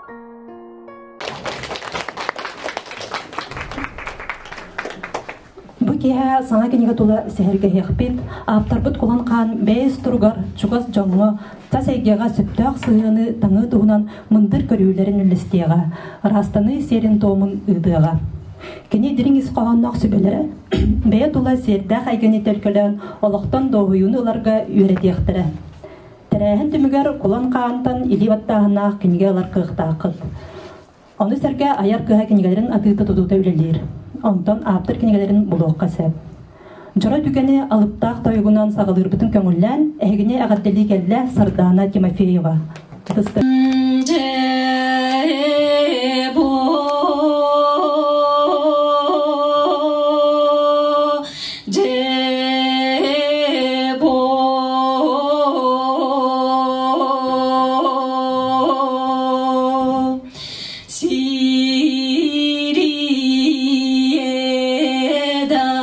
Бу киэһэ саҥа кинигэ тула сэһэргэһиэхпит, ааптарбыт Кулан Хаан бэйэс туругар чугас дьоҥҥо, тас эйгэҕэ сөптөөх сыһыаны таҥыы туһунан мындыр көрүүлэрин үллэстиэҕэ, ыраастаныы сиэрин-туомун ыытыаҕа. Кини дириҥ ис хоһоонноох сүбэлэрэ бэйэ тула сиэрдээх эйгэни төлкөлөөн олохтон дуоһуйууну ыларга үөрэтиэхтэрэ. Тэрээһин түмүгэр Кулан Хаантан илии баттааһыннаах кинигэ ылар кыахтааххыт. Ону сэргэ айар кыһа кинигэлэрин атыыта-тутуута үлэлиир. Онтон ааптар кинигэлэрин булуохха сөп. Дьоро түгэни алыптаах тойугунан саҕалыырбытын көҥүллээн, эһигини эҕэрдэлии кэллэ Сардаана Тимофеева.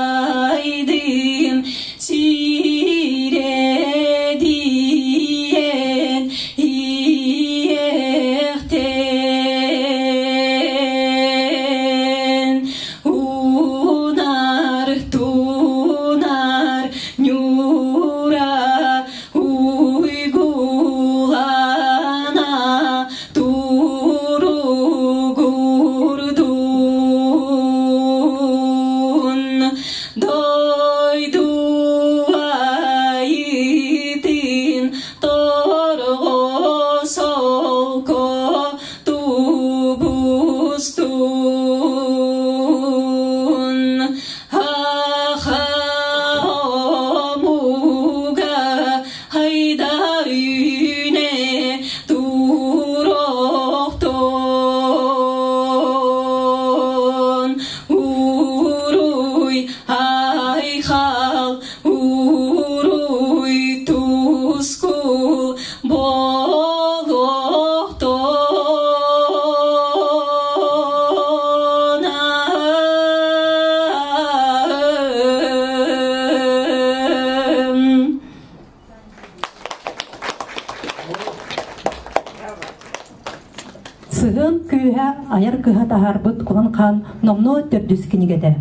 Сириэдайдым, сирэдиэн иэхтэн унар тунар ньура уйгулана Туругурдун дойду айытын торҕо солко тубустун Аха омуга хайда үүнэ туруохтун уруй айхал уруй тускул буолуохтун Сыһыан күүһэ айар кыһа таһаарбыт Кулан Хаан номнуо төрдүс кинигэтэ.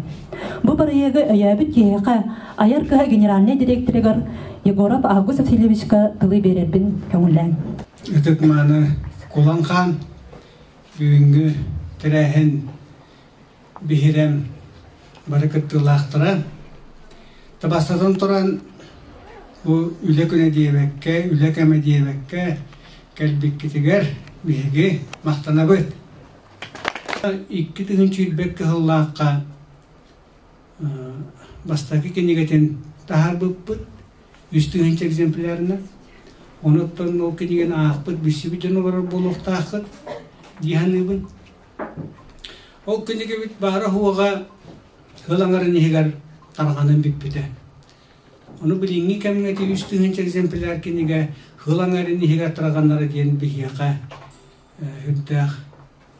Бу бырайыагы өйөөбүт киһиэхэ айар кыһа генеральнай директорыгар Егоров Август Васильевичка тылы биэрэрбин көҥүллээҥ. Ытык-мааны Кулан Хаан бүгүҥҥү тэрээһин биһирэм бары кыттыылаахтара. Табастатан туран бу үлэ күнэ диэбэккэ, үлэ кэмэ диэбэккэ кэлбиккитигэр биһиги махтанабыт. 2 тыһыынча кыһыллаахха бастакы кинигэтин таһаарбыппыт, 3 тыһыынча экземплярынан. Онуттан ол кинигэни аахпыт, билсибит дьон олорор буолуохтааххыт дии саныыбын. Ол кинигэбит баара-суоҕа сыл аҥарын иһигэр тарҕанан бүппүтэ. Ону билиҥҥи кэмҥэ ити 3 тыһыынча экземпляр кинигэ сыл аҥарын иһигэр тарҕанара диэн биһиэхэ үрдээх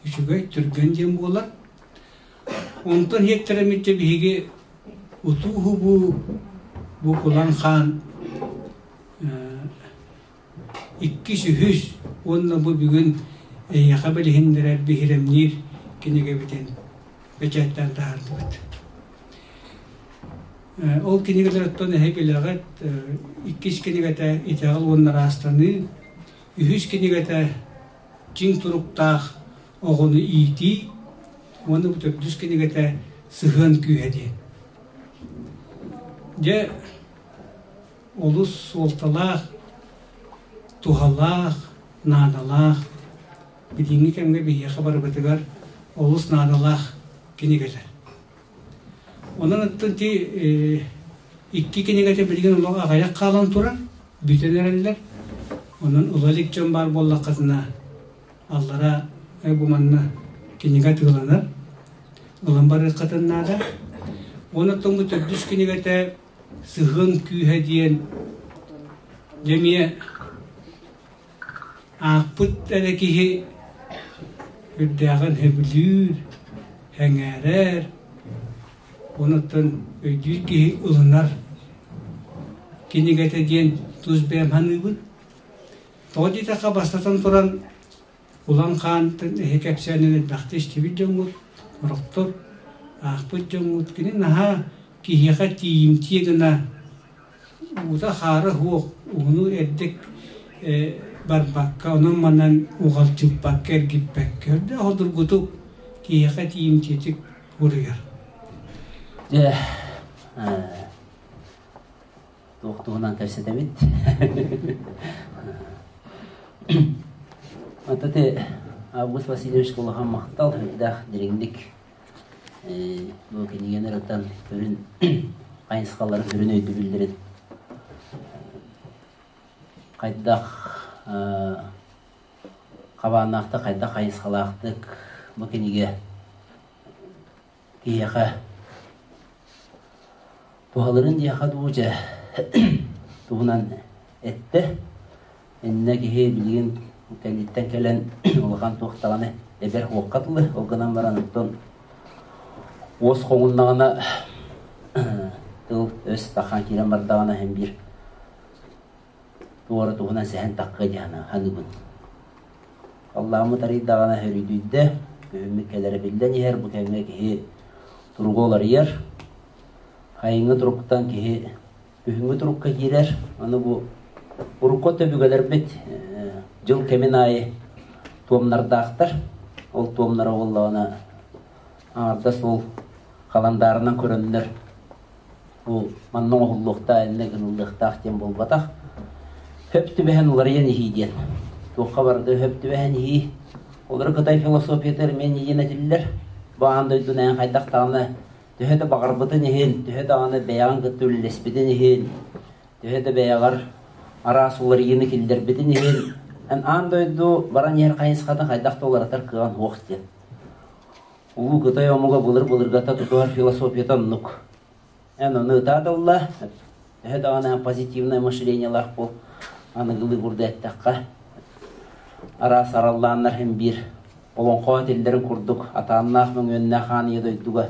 үчүгэй, түргэн диэн буолар. Онтон иһиттэрэммитчэ биһиги утуу-субуу бу Кулан Хаан иккис, үһүс уонна бу бүгүн эйиэхэ билиһиннэрэр биһирэмниир кинигэбитин бэчээттээн таһаардыбыт. Ол кинигэлэриттэн эһи билэҕит, иккис кинигэтэ «Итэҕэл уонна ыраастаныы», үһүс кинигэтэ «Чиҥ туруктаах оҕону иитии» уонна бу төрдүс кинигэтэ «Сыһыан күүһэ» диэн. Дьэ, олус суолталаах, туһалаах, наадалаах, билиҥҥи кэмҥэ биһиэхэ барыбытыгар олус наадалаах кинигэлэр. Онон оттон ти икки кинигэтэ билигин олох аҕыйах хаалан турар, бүтэн эрэллэр. Онон ыла илик дьон баар буоллаххытына, аллара бу манна кинигэ атыыланар, ылан барыаххытын наада. Онон оттон бу төрдүс кинигэтэ Сыһыан күүһэ диэн дьэ эмиэ аахпыт эрэ киһи үрдээҕин сөбүлүүр, сэҥээрэр, онуттан өйдүүр киһи ылынар кинигэтэ диэн тус бэйэм саныыбын. Тоҕо диэтэххэ, бастатан туран, Кулан Хаантан эһи кэпсээнин элбэхтэ истибит дьоҥҥут, сорохтор аахпыт дьоҥҥут кини наһаа киһиэхэ тиийимтиэ гына уута-хаара суох уһуну эрдик барбакка, онон-манан уҕалдьыппакка, эргиппэккэ, үрдээх судургутук киһиэхэ тиийимтиэтик уруйар. Дьэ, туох туһунан кэпсэтэбит? Ата те Август Васильевич улахан махтал, үрдээх дириҥник бу кинигэни ырытан сүрүн хайысхаларын, сүрүн өйдөбүллэрин хайдах хабааннаахтык, хайдах хайысхалаахтык бу кинигэ киһиэхэ туһаларын диэхэ дуу дьэ туһунан эттэ. Иннэ киһи билигин кэнниттэн кэлэн улахан туох даҕаны эбэр уокка дылы, ол гынан баран оттон уос хоҥуннаҕына тыл өс таххан киирэн бардаҕына иһин биир туора туһунан сэһэн таххыа дии саныыбын. Халлааммыт арыйдаҕына өрүдүйдэ, күһүммүт кэлэрэ биллэн иһэр, бу кэмҥэ киһи туруга уларыйар. Хайыҥҥы туруктан киһи күһүҥҥү турукка киирэр. Аны бу урукку өбүгэлэрбит дьыл кэмин аайы туомнардаахтар. Ол туомнара буоллаҕына аҥардас ол халандаарынан көрөннөр бу манна оҥоһуллуохтаах, иннэ гыныллыахтаах диэн буолбатах. Хөп түбэһэн уларыйан иһии диэн. Туохха барыта хөп түбэһэн иһии. Олору Кытай философията эмиэ иһин этиллэр. Бу аан дойдуну эн хайдах даҕаны төһө да баҕарбытын иһин, төһө даҕаны бэйэҕин кытта үлэлэспитин иһин, төһө да бэйэҕэр араас уларыйыыны киллэрбитин иһин, эн аан дойду баран иһэр хайысхатын хайдах да уларытар кыаҕын суох диэн. Улуу Кытай омуга былыр-былыргата тутуһар философията оннук. Эн ону ытаатылла, төһө даҕаны позитивное мышлениелаах буол, аныгылыы курдук эттэххэ, араас араллааннар иһин биир олоҥхо этиллэрин курдук атааннаах мөҥүөннээх аан ийэ дойдуга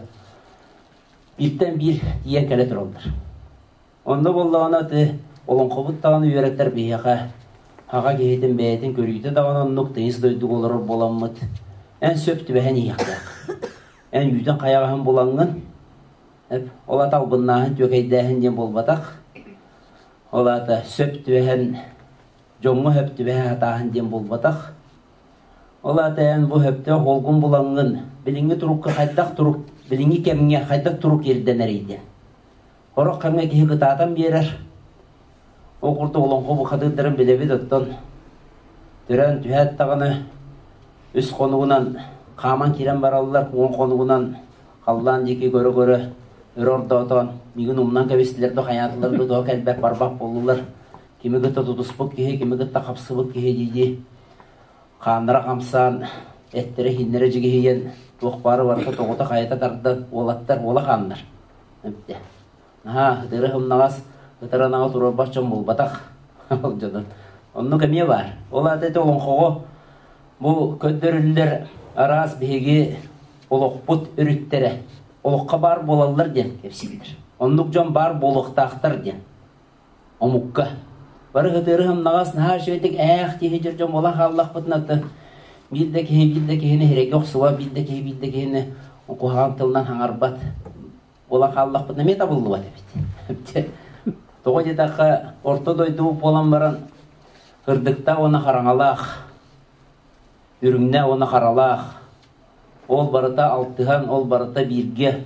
бииртэн биир тиийэн кэлэ тураллар. Онно буоллаҕына аты олоҥхобут даҕаны үөрэтэр биһиэхэ аҕа киһитин бэйэтин көрүүтэ даҕаны оннук тыйыс дойдуга олорор буоламмыт эн сөп түбэһэн иһиэхтээх. Эн үүтүн хайаҕаһын булаҥҥын ол ата албыннааһын түөкэйдээһин диэн буолбатах. Ол аата сөп түбэһэн дьоҥҥо сөп түбэһэ сатааһын диэн буолбатах. Ол аата эн бу сөптөөх уолгун булаҥҥын билиҥҥи турукка хайдах турук билиҥҥи кэмҥэ хайдах турук ирдэнэрий диэн. Сорох кэмҥэ киһи кытаатан биэрэр. Ол курдук олоҥхо бухатыырдарын билэбит оттон төрөөн түһээт даҕаны үс хонугунан хааман киирэн бараллар, 10 хонугунан халлаан диэки көрө-көрө өрө ордоотоон миигин умнан кэбистилэр да хайаатылар да тоҕо кэлбэт барбах буоллулар. Кими кытта тутуспут киһи, кими кытта хапсыбыт киһи дии-дии хааннара хамсаан, эттэрэ-иһиннэрэ дьигиһийэн туох баары барыта тоҕута-хайата тардан уолаттар уола хааннар. Эбитэ. Наһаа ытыры ымнаҕас, ытыранаҕа туруорбат дьон буолбатах ол дьонун. Оннук эмиэ баар. Ол аата ити олоҥхоҕо бу көрдөрүллэр араас биһиги олохпут өрүттэрэ олоххо баар буолаллар диэн кэпсииллэр. Оннук дьон баар буолуохтаахтар диэн омукка. Бары ытыры ымнаҕас наһаа үчүгэйдик ээх киһи дьон дьон буолан хааллахпытына биир да киһи биир да киһини сирэйгэ охсубат, биир да киһи биир да киһини куһаҕан тылынан хаҥарбат буолан хааллахпытына эмиэ табыллыбат эбит. Тоҕо диэтэххэ, орто дойду буолан баран кырдыктаах уонна хараҥалаах, үрүҥнээх уонна харалаах, ол барыта алтыһан, ол барыта бииргэ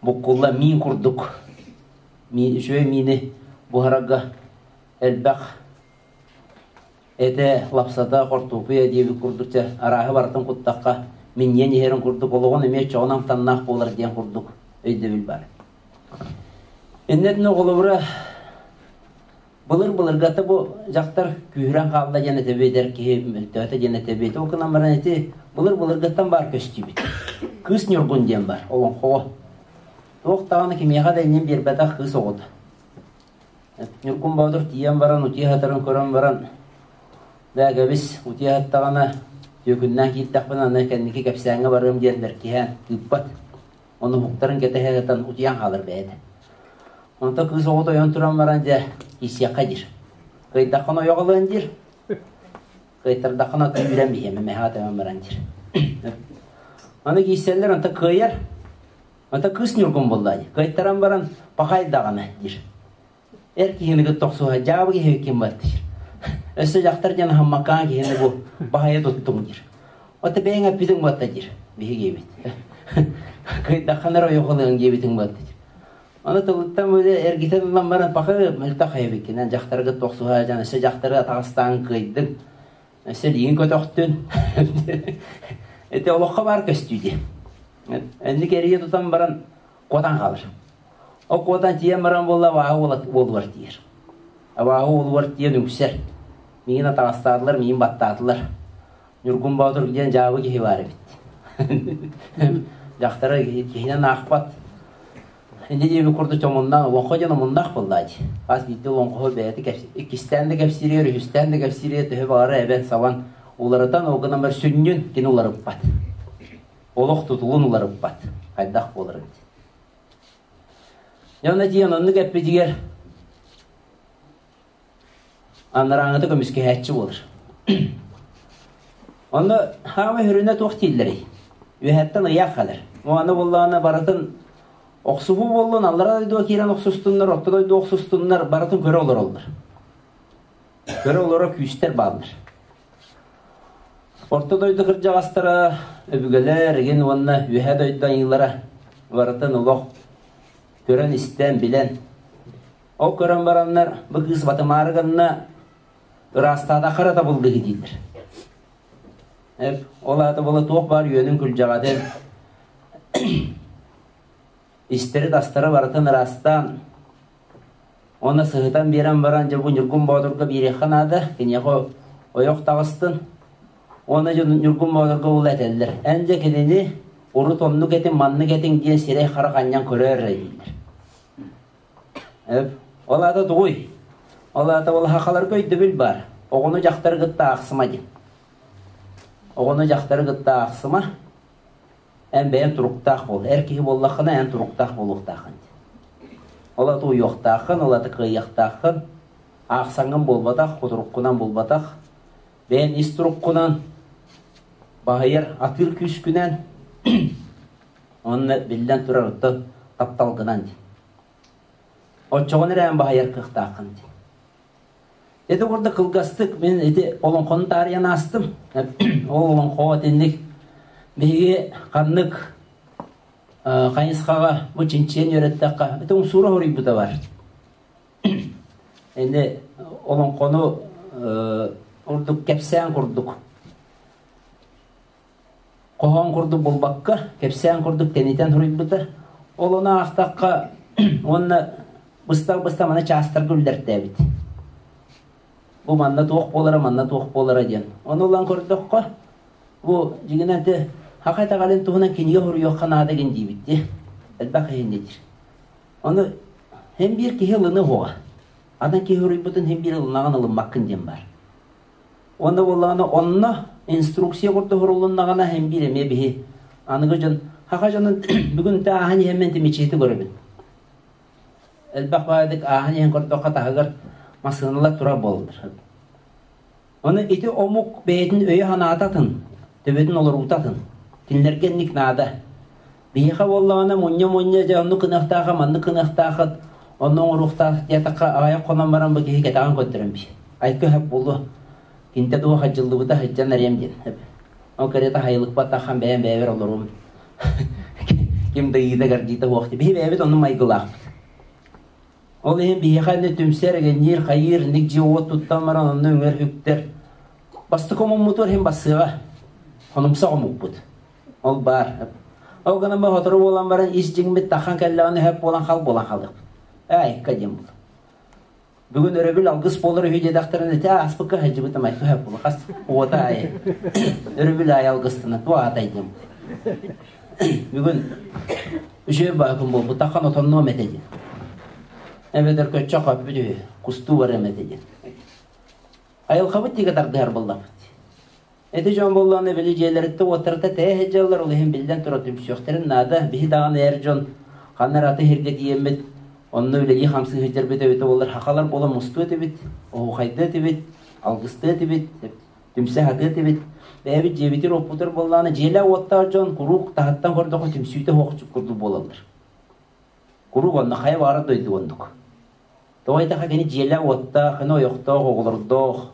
буккулла миин курдук үчүгэй миини буһарарга элбэх этэ, лапсата, хортуоппуйа диэбит курдук чэ арааһы барытын куттахха минньиэн иһэрин курдук олоҕун эмиэ чоҕун амтаннаах буолар диэн курдук өйдөбүл баар. Иннэтин оҕолобура былыр-былыргата бу дьахтар күүһүрэн хаалла диэн этэбит, эр киһи мөлтөөтө диэн этэбит. Ол гынан баран ити былыр-былыргаттан баар көстүүбүт. Кыыс Ньургун диэн бар олоҥхоҕо. Туох даҕаны кимиэхэ да иннин биэрбэтэх кыыс оҕото. Ньургун Боотур тиийэн баран утуйа сытарын көрөн баран, «Бээ, кэбис, утуйа сыттаҕына түөкүннээн киирдэхпинэ аны кэнники кэпсээҥҥэ барыам» диэн бэркиһээн тыыппат. Ону уһуктарын кэтэһэ сытан утуйан хаалар бэйэтэ. Онтон кыыс оҕото ойон туран баран дьэ, киирсиэххэ диир. Кыайдаххына ойох ылыан диир. Кыайтардаххына күүрэн биһиэмэ мэһэ тэбэн баран диир. Аны киирсэллэр онто кыайар. Онто кыыс ньургун буолла дии. Кыайтаран баран пахай даҕаны диир. Эр киһини кытта охсуһа дьаабы киһи ким бар диир. Өссө дьахтар диэн аһыммаккаан киһини бу баһайа туттуҥ диир. Ота бэйэҥ эппитиҥ буолта диир. Биһиги эбит. Кыайдаххына эрэ ойох ылыаҥ диэбитиҥ буолта диир. Аны тылыттан били эргитэн ылан баран пахы мөлтөх эбиккинэн дьахтарга тохсуһа дьон өссө дьахтары атаҕастаан кыайдыҥ, өссө илиигин көтөхтүн. Ити олоххо баар көстүү дии. Энник эрийэ тутан баран куотан хаалар. Ол куотан тиийэн баран буолла абааһы уолугар тиийэр. Абааһы уолугар тиийэн үҥсэр. Миигин атаҕастаатылар, миигин баттаатылар. Ньургун Боотур диэн дьаабы киһи баар эбит. Дьахтары киһинэн аахпат. Инньэ диэбит курдук омуннаах, олоҥхо диэн омуннаах буоллаа дии. Хас биирдии олоҥхоһу бэйэтэ иккистээн да кэпсииригэр, үһүстээн да кэпсииригэр төһө баҕарар эбэн-сабан уларытан, ол гынан баран сүнньүн кини уларыппат. Олох тутулун уларыппат. Хайдах буоларын. Дьэ онно тиийэн оннук эппитигэр анарааҥыта көмүскэһээччи буолар. Онно хаама хүрүнэ туох дииллэрий? Үөһэттэн ыйаах кэлэр. Аны буоллаҕына барытын охсуһуу буоллун, аллара дойдуга киирэн охсустуннар, орто дойду охсустуннар, барытын көрө олороллор. Көрө олоро күүстэр бааллар. Орто дойду кырдьаҕастара, өбүгэлэр, игин уонна үөһэ дойду айыылара барытын олох көрөн-истэн, билэн Ол көрөн бараннар, бу кыыс батымаары гынна, ыраастаатахха эрэ табыллыыһы дииллэр. Эп, ол аата буола туох баар үөнүн күлдьэҕэтин истэри-тастары барытын ыраастаан, уонна сыһытан биэрэн баран, дьэ бу Ньургун Боотурга биэриэххэ наада, киниэхэ ойох таҕыстын. Уонна дьон Ньургун Боотурга ула этэллэр, эн дьэ кинини урут оннук этиҥ, маннык этиҥ диэн сирэй-харах анньан көрөөр эрэ дииллэр. Ол аата тугуй? Ол аата ол сахаларга өйдөбүл баар. Оҕону дьахтары кытта аахсыма диэн. Оҕону дьахтары кытта аахсыма. Эн бэйэҥ туруктаах буол. Эр киһи буоллаххына эн туруктаах буолуохтааххын диэн. Ол аата уйуохтааххын, ол аата кыайыахтааххын. Аахсаҥҥын буолбатах, кутуруккунан буолбатах. Бэйэҥ ис туруккунан, баһыйар атыыр күүскүнэн Уонна биллэн турар оттон тапталгынан дии. Оччоҕуна эрэ эн баһыйар кыахтааххын дии. Ити курдук кылгастык мин ити олоҥхону таарыйан аастым. Ол олоҥхоҕо итинник биһиги ханнык хайысхаҕа бу чинчийэн үөрэттэххэ ити умсуура хоруйбута бар. Ини олоҥхону ордук кэпсээн курдук Хоһоон курдук булбакка, кэпсээн курдук тэнитэн суруйбута. Ол ону аахтахха уонна быстах-быстах маны чаастарга үллэртээбит. Бу манна туох буолара, манна туох буолара диэн. Ону ылан көрдөххө, бу дьиҥинэн ити саха итэҕэлин туһунан кинигэ суруйуохха наада гин диибит дии. Элбэх иһиннэ диир. Ону һин биир киһи ылыныа суоҕа. Атын киһи суруйбутун һин биир ылынаҕын ылыммаккын диэн баар. Уонна буоллаҕына онно инструкция курдук суруллуннаҕына һин биир эмиэ биһи аныгы дьон саха дьонун бүгүн тэ ааһан иһэммин тимичиити көрөбүн. Элбэх баайдык ааһан иһэн көрдөххө таһыгар массыыналар турар буолаллар. Ону ити омук бэйэтин өйө-санаата атын, төбөтүн олоруута атын. Кинилэргэ инник наада. Биһиэхэ буоллаҕына мунньа-мунньа дьэ оннук гыныахтааха, маннык гыныахтаахыт, онно оҥоруохтаах диэтэххэ аҕыйах хонон баран бу киһи кэтэҕин көрдөрөн биир. Айка өһөп буолуо. Кинитэ дуо хадьыллыбыта сылдьан эриэм диэн. Ол кэриэтэ хайылыкпат ахан бэйэм бэйэбэр олоруом. Ким да ыйыыта-кэрдиитэ суох. Биһи бэйэбит оннук майгылаахпыт. Ол иһин биһиэхэ ини түмсэр, эгэнниир, хайыыр, инник дьиэ-уот туттан баран онно үҥэр-үктэр. Бастакы омуммутугар иһин бассыаҕа. Хонумсах омукпут. Ол баар. Ол гынан бу сотору буолан баран ис дьиҥмит тахан кэллэҕинэ өһөп буолан хал буолан хаалыахпыт. Ээ, диэн буолар. Бүгүн өрөбүл алгыс буолар үһү диэтэхтэринэ ити ааспыкка сылдьыбытым айка өһөп буолар. Хас уота аайы. Өрөбүл аайы алгыстана туох аатай диэн. Бүгүн үчүгэй баакын буолбут тахан отоннуом этэ диэн. Эбэтэр көччөх көппүт үһү, кустуу барыам этэ диэн. Айылҕабыт диэки тардыһар буоллахпыт. Ити дьон буоллаҕына били дьиэлэриттэн уоттарыта тэйэ сылдьаллар, ол иһин биллэн турар түмсүөхтэрин наада. Биһи даҕаны эр дьон ханна эрэ аты сиргэ тиийэммит, онно үлэлии-хамсыы сылдьарбыт эбитэ буоллар, сахалар буолан мустуо этибит, оһуохайдыа этибит, алгыстыа этибит. Түмсэ сатыа этибит. Бэйэбит дьиэбитигэр оппутар буоллаҕына, дьиэлээх-уоттаах дьон куруук таһыттан көрдөххө түмсүүтэ суох курдук буолаллар. Куруук онно хайа баҕарар дойду оннук. Тоҕо диэтэххэ кини дьиэлээх-уоттаах, кини ойохтоох, оҕолордоох,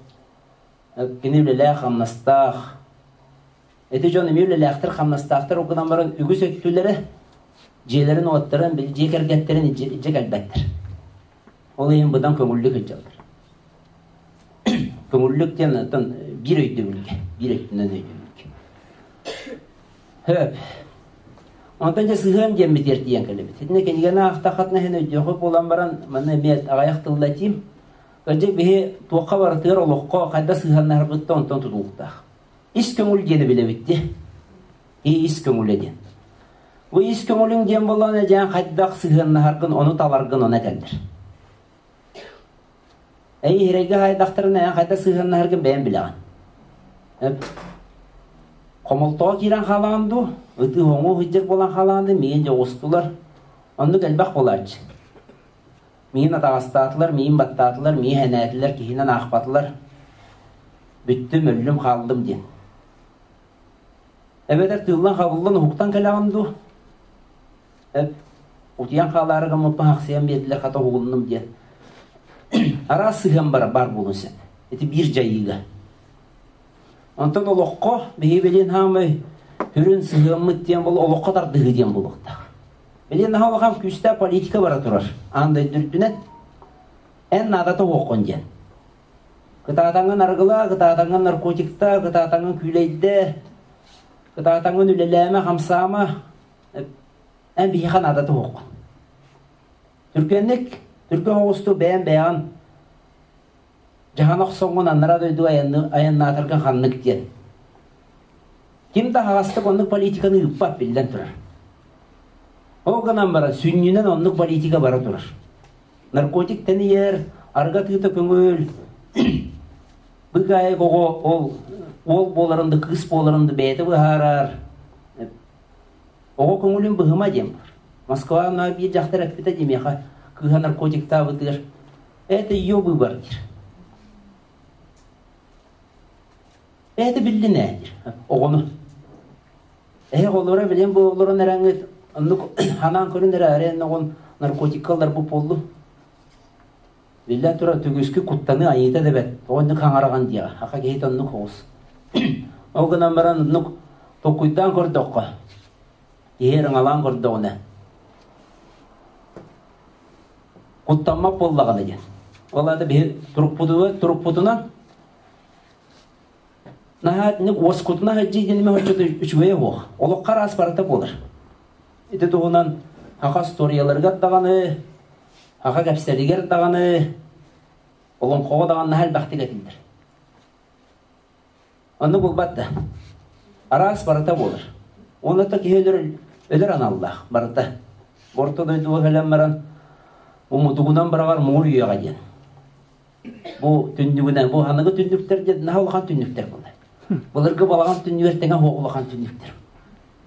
кини үлэлээх-хамнастаах. Ити дьон эмиэ үлэлээхтэр-хамнастаахтар ол гынан баран үгүс өттүлэрэ дьиэлэрин-уоттарын, били дьиэ кэргэттэрин илдьэ кэлбэттэр. Ол иһин быдан көҥүллүк сылдьаллар. Көҥүллүк диэн оттон биир өйдөбүлгэ, биир өттүнэн өйдөбүлгэ. Хөп. Онтон дьэ сыһыан диэммит эрдийэн кэлэбит. Итиннэ кинигэни аахтаххытына иһин өйдүөххүт буолан баран, манна эмиэ аҕыйах тылла этиим. Кырдьык биһи туохха барытыгар олоххо хайда сыһыаннаһарбыт да онтон тутулуктаах. Ис көҥүл диэни билэбит дии. И ис көҥүлэ диэн. Бу ис көҥүлүҥ диэн буоллаҕына дьээн хайдах сыһыаннаһаргын, ону таларгын ону этэллэр. Эй иһирэйгэ хаайдахтарына эн хайдах сыһыаннаһаргын бэйэм билэҕин. Хомолтоҕо киирэн хаалаҕын дуу, ытыы-хоҥуу сылдьар буолан хаалаҕын дуу, миигин дьоҕустулар. Оннук элбэх буолааччы. Миигин атаҕастаатылар, миигин баттаатылар, миигин сэнээтилэр, киһинэн аахпатылар. Бүттүм, өллүм, хааллым диэн. Эбэтэр тыыллан-хабыллан уһуктан кэлэҕин дуу? Утуйан хаалаары гыммыппын хахсыйан биэрдилэр, хата уһугуннум диэн. Араас сыһыан бара баар буолуон сөп. Ити биир дьайыыга. Онтон олоххо биһиги билин хаамай сүрүн сыһыаммыт диэн бол олоххо тардыһыы диэн буолуохтаах. Билин наһаа улахан күүстээх политика бара турар. Аан дойду үрдүнэн эн наадата уоххун диэн. Кытаатаҥҥын арыгылаа, кытаатаҥҥын наркотиктаа, кытаатаҥҥын күүлэйдээ, кытаатаҥҥын үлэлээмэ, хамсаама, эн биһиэхэ наадата суоххун. Түргэнник, түргэн оҕустуу бэйэм бэйэҕин дьаһана охсоҥҥун анараа дойду айаннаатаргын ханнык диэн. Ким да аһаҕастык оннук политиканы ыыппат биллэн турар. Ол гынан баран сүнньүнэн оннук политика бара турар. Наркотик тэнийэр, арыгы атыыта көҥүл, быгаайык оҕо ол уол буоларын да кыыс буоларын да бэйэтэ быһаарар. Оҕо көҥүлүн быһыма диэн бар. Москваҕа биир дьахтар эппитэ дии миэхэ кыыһа наркотиктаабытыгар это ее выбор диир. Это биллин ээ диир оҕону. Эһи оҕолоро билин бу олорон эрэҥҥит оннук ханаан көрүн эрэ эрэн оҕон наркотикка ылларбыт буоллум. Биллэн турар түгүскү куттаныы айыыта да бэрт. Оҕонньук хаҥараҕын диэҕэ. Аха киһитэ оннук оҕус. Ол гынан баран оннук толкуйдаан көрдөххө, киһи ырыҥалаан көрдөҕүнэ, куттаммат буоллаҕына диэн. Ол аата биһи турукпутугар турукпутунан наһаа итинник уоскутуна сылдьыы диэн эмэ үчүгэйэ суох. Олоххо араас барыта буолар. Ити туһунан саха историяларыгар даҕаны, саха кэпсэлигэр даҕаны, олоҥхоҕо даҕаны наһаа элбэхтик этиллэр. Оннук буолбат да. Араас барыта буолар. Уонна да киһи өлөр, өлөр аналлаах барыта. Орто дойдуга кэлэн баран умутугунан быраҕар муҥур үйэҕэ диэн. Бу түннүгүнэн, бу аныгы түннүктэр диэн наһаа улахан түннүктэр буолар. Былыргы балаҕан түннүгэр тэҥэ суох улахан түннүктэр.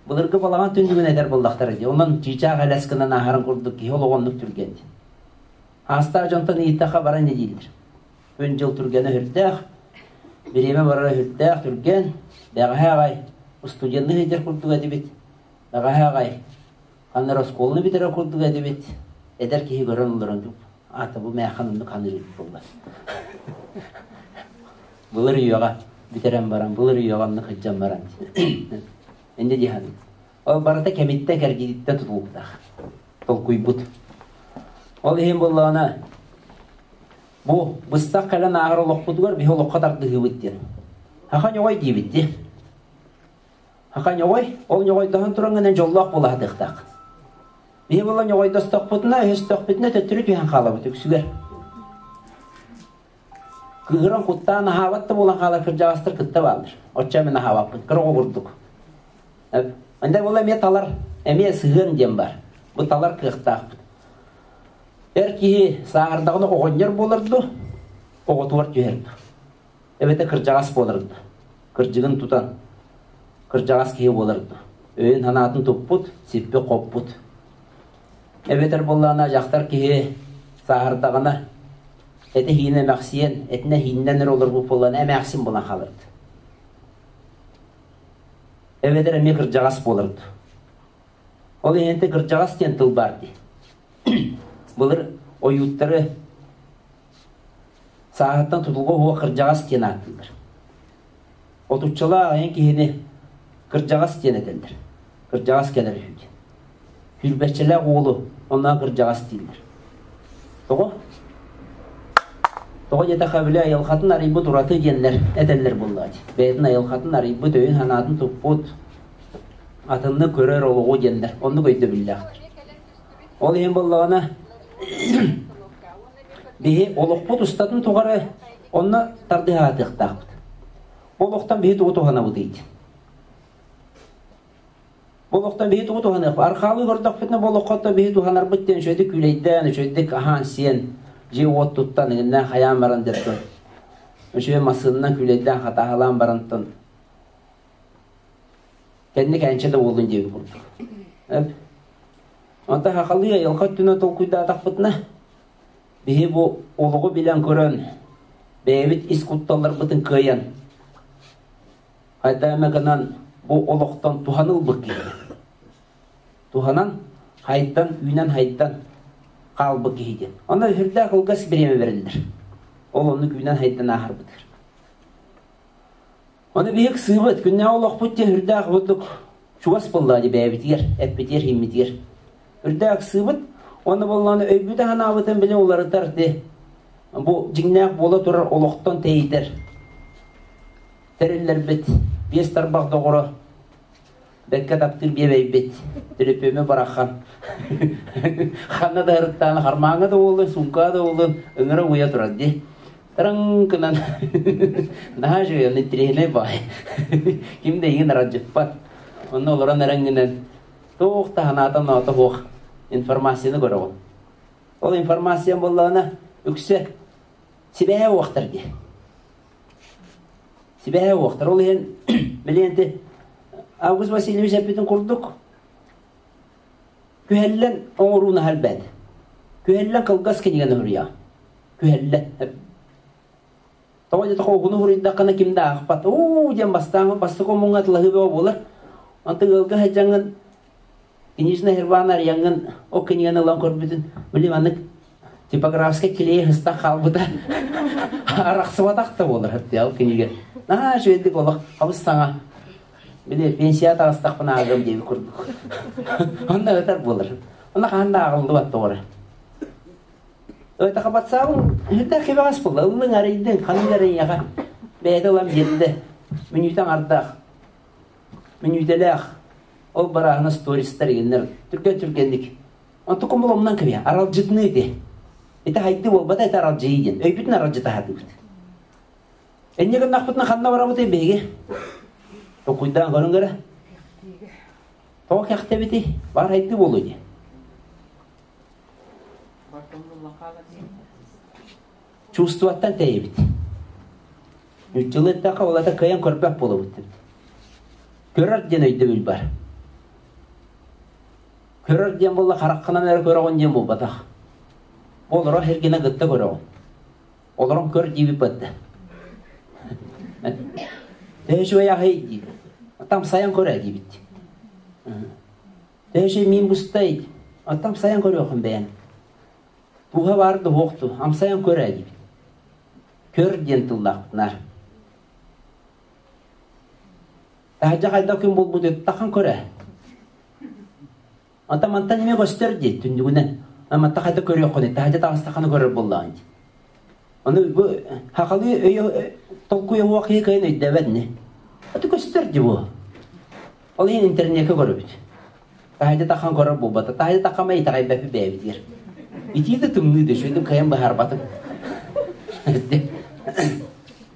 Былыргы балаҕан түннүгүн этэр буоллахтара дии. Онон чыычаах элэс гынан ааһарын курдук киһи олоҕо оннук түргэн дии. Аастаах дьонтон ыйыттахха баран дииллэр. Күн-дьыл түргэнэ сүрдээх, бириэмэ барара сүрдээх түргэн, бэҕэһээ аҕай студенныы сылдьар курдук этибит, бэҕэһээ аҕай ханна эрэ оскуоланы бүтэрэр курдук этибит, эдэр киһи көрөн олорон аата бу мээхэн оннук ханыыр эбит буолла. Былыр үйэҕэ бүтэрэн баран, былыр үйэҕэ оннук сылдьан баран инньэ дии саныыбын. Ол барыта кэмиттэн кэргиититтэн тутулуктаах. Толкуйбут. Ол иһин буоллаҕына бу быстах кэлэн ааһар олохпутугар биһи олоххо тардыһыыбыт диэн. Хаха ньоҕой диибит дии. Хаха ньоҕой, ол ньоҕойдоһон тураҥҥынан дьоллоох буола сатыахтаах. Биһи буола ньоҕойдостохпутуна, өһөстөхпүтүнэ төттөрү түһэн хаалабыт үксүгэр. Кыыһыран куттаан аһаабат да буолан хаалар кырдьаҕастар кытта бааллар. Оччо мин аһаабаппын, кыра оҕо курдук. Анда буола эмиэ талар, эмиэ сыһыан диэн бар. Бу талар кыахтаахпыт. Эр киһи сааһырдаҕына оҕонньор буолар дуо, оҕотугар түһэр дуо? Эбэтэр кырдьаҕас буолар дуо? Кырдьыгын тутан кырдьаҕас киһи буолар дуо? Өйүн-санаатын туппут, сиппит-хоппут. Эбэтэр буоллаҕына дьахтар киһи сааһырдаҕына этэ-иһиинэ эмэхсийэн, этинэ-иһииннэн эрэ олорбут буоллаҕына эмээхсин буолан хаалар. Эбэтэр эмиэ кырдьаҕас буолар дуу. Ол иһин кырдьаҕас диэн тыл баар дии. Былыр ойууттары сааһыттан тутулга уһуох кырдьаҕас диэн ааттыыллар. Отуччалаах айан киһини кырдьаҕас диэн этэллэр. Кырдьаҕас кэлэр үһү диэн. Сүүрбэччэлээх уолу онно кырдьаҕас дииллэр. Тоҕо? Тоҕо диэтэххэ, били айылҕатын арыйбыт ураты диэннэр этэллэр буоллаҕа дии. Бэйэтин айылҕатын арыйбыт, өйүн-санаатын туппут, атыннык көрөр олоҕу диэннэр оннук өйдөбүллээхтэр. Ол иһин буоллаҕына, биһи олохпут устатын тухары онно тардыһаатыахтаахпыт. Олохтон биһи тугу туһанабытый диэн. Бу олохтон биһи тугу туһаныахпыт? Архаалыы көрдөхпүтүнэ бу олоххо биһи туһанарбыт диэн үчүгэйдик күүлэйдээн, үчүгэйдик аһаан-сиэн, дьиэ-уот туттан, иҥиннээн хайаан баран дьэ үчүгэй массыынанан күүлэйдээн хатааһылаан барантан кэнник энчэ да буоллун диэбит курдук. Онтон хахалыы айылҕа өттүнэн толкуйдаатахпытына, биһи бу олоҕу билэн-көрөн, бэйэбит ис кутталларбытын кыайан, хайда эмэ гынан бу олохтон туһанылбыт киһи. Туһанан, хайдан, үүнэн-хайдан хаалбыт киһи диэн. Онно сүрдээх кылгас бириэмэ бэриллэр. Ол оннук үүнэн-хайдан ааһарбытыгар. Ону биһик ыксыыбыт, күннээҕи олохпут диэн үрдээх курдук чугас буоллаа дии бэйэбитигэр, эппитигэр, иһиммитигэр. Үрдээх ыксыыбыт, уонна буоллаҕына өйбүтэ-санаабытын били уларытар ти бу дьиҥнээх буола турар олохтон тэйитэр тэриллэрбит биэс тарбах доҕоро бэккэ таптыыр биэбэйбит төлөпүөмү бараххан ханна да ырыттаан хармааҥҥа да буоллун суумкаҕа да буоллун ыҥыра уйа турар дии Тырыҥ-кынан наһаа үчүгэй, онно интэриэһинэй баҕайы. Ким да эйигин аралдьыппат. Онно олорон эрэҥҥинэн туох да санаата ноото суох информацияны көрөҕүн. Ол информация буоллаҕына үксэ сибээһэ уохтар дии. Сибээһэ уохтар. Ол иһин билиэнти Август Васильевич эппитин курдук күһэллэн оҥорууну элбэт. Күһэллэн кылгас кинигэни суруйаҕын. Күһэллэн. Тоҕо диэтэххэ уһуну суруйдаххына ким да аахпат. Уу диэн бастаан бастакы омуҥҥа атылаһыы бөҕө буолар. Онтон ыалга сылдьаҥҥын книжный хербаан арыйаҥҥын ол кинигэни ылан көрбүтүн били маннык типографскай клей сыстан хаалбыта арахсыбатах да буолар ол кинигэ. Наһаа үчүгэйдик олох хабыс саҥа били пенсия таҕыстахпына ааҕыам диэбит курдук. Онно ытар буолар. Онно хаһан да ааҕыллыбат тоҕо эрэ. Ытахабатсаабын үрдээх кэбэҕэс буолла. Ыллыҥ арыйдыҥ, ханнык эрэ эйиэхэ бэйэтэ ылан биэрдэ. Мүнүүтэ аҥардаах, мүнүүтэлээх. Ол барааһына стористар игиннэр түргэн-түргэнник. Онтукум булумнан кэбиһэ. Аралдьытыныы ити. Ити хайды буолбата, ити аралдьыйыы диэн. Өйбүтүн аралдьыта сатыыбыт. Инньэ гыннахпытына ханна барабытый биһиги? Толкуйдаан көрүҥ эрэ. Тоҕо кэхтэбитий? Бар хайды буолуо дии. Чувствоттан тэйэбит. Ньуччалыы эттэххэ, ол ата кыайан көрбөт буолабыт эбит. Көрөр диэн өйдөбүл бар. Көрөр диэн буолла хараххынан эрэ көрөҕүн диэн буолбатах. Бу олорор сиргинэн кытта көрөҕүн. Олорон көр диибит бадда. Төһө үчүгэй аһый диибит. Там сайан көрө диибит. Төһө миин бустай, оттон амсайан көрүөхүн бэйэҥ. Туһа баар да суохту, амсайан көр ээ диибит. Көр диэн тыллаахпыт наар. Таһырдьа хайдах күн буолбут тахан көр ээ. Онтон мантан эмиэ көстөр дии түннүгүнэн. Манта хайда көрүөххүнүй, таһырдьа таҕыстаххына көрөр буоллаҕыҥ дии. Ону бу хахалыы өйө толкуйа уох киһи кыайан өйдөөбөт ини. Аты көстөр дии бу. Ол иһин интернеккэ көрөбүт. Таһырдьа таххан көрөр буолбата. Таһырдьа таххама итэҕэйбэппит бэйэбитигэр. Итии да тымныы да үчүгэйдик кыайан быһаарбатым.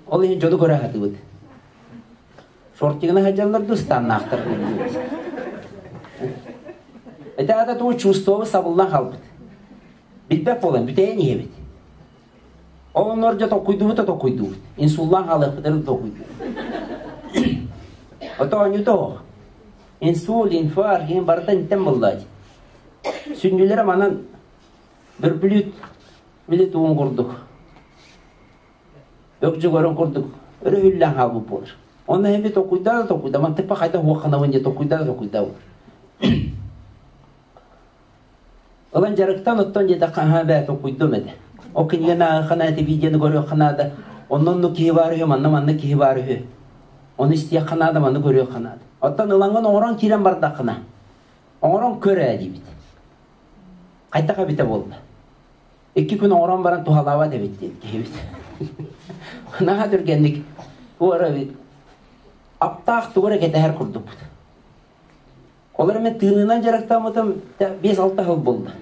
Ол иһин дьону көрө сатыыбыт. Шортигына сылдьаллар дуу, станнаахтар Это аата тугу чувствовы сабыллан хаалбыт. Билбэт буолан бүтэйэн иһэбит. Ол оннугар дьэ толкуйдуубут да толкуйдуубут. Инсуллаан хаалыахпыт эрэ толкуйдуубут. Ото оонньуута оһох. Инсул, инфаркт иһин барыта интэн буолла дии. Сүнньүлэрэ манан бөрбүлүүт били тугун курдук. Өкдьүгөрүн курдук өрө үһүллээн хаалбыт буолар. Онно эми толкуйдаа да толкуйда, мантыппа хайдах уохханабын диye толкуйдаа да толкуйдаа. Ылан дьарыктан оттон диэтэххэ аһаа бээ толкуйдуом этэ. Ол кинигэни ааҕыахха ити видеоны көрүөххэ наада. Онно оннук киһи баар үһү, манна маннык киһи баар үһү. Ону истиэххэ наада, маны көрүөххэ наада. Оттон ылаҥҥын оҥорон киирэн бардаххына, оҥорон көр ээ диибит. Хайдах эбитэ буолла? Икки күн оҥорон баран туһалаабат эбит диэн киһибит. Наһаа түргэнник туора эбит. Аптаах тугу эрэ кэтэһэр курдукпут. Ол эрэ мен тыынынан дьарыктаммытым 5-6 сыл буолла.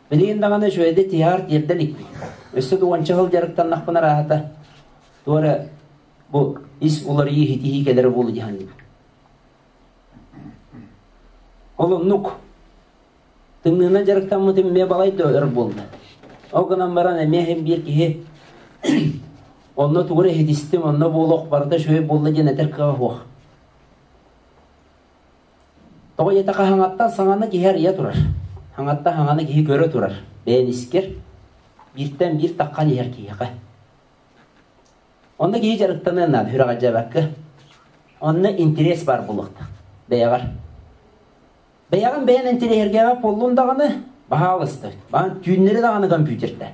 Билигин даҕаны үчүгэйдик тиһэҕэр тиэрдэ иликпин. Өссө да уонча сыл дьарыктаннахпына арааһата туора бу ис уларыйыы хитиһии кэлэрэ буолуо дии саныыбын. Ол оннук. Тымныынан дьарыктаммытым эмиэ балай да өр буолла. Ол гынан баран эмиэ иһин биир киһи онно тугу эрэ иһитистим, онно буолуох барыта үчүгэй буолла диэн этэр кыаҕа суох. Тоҕо диэтэххэ хаҥаттан саҥаны киһи арыйа турар. Хаҥаттан хаҥаны киһи көрө турар. Бэйэн искэр бииртэн биир таххан иһэр киһиэхэ. Онно киһи дьарыктаныан наада, сүрэҕэлдьээбэккэ. Онно интэриэс баар буолуохтаах бэйэҕэр. Бэйэҕин бэйэн интэриэһиргээбэт буоллун даҕаны, баһаалыста, баан түүннэри даҕаны компьютерда.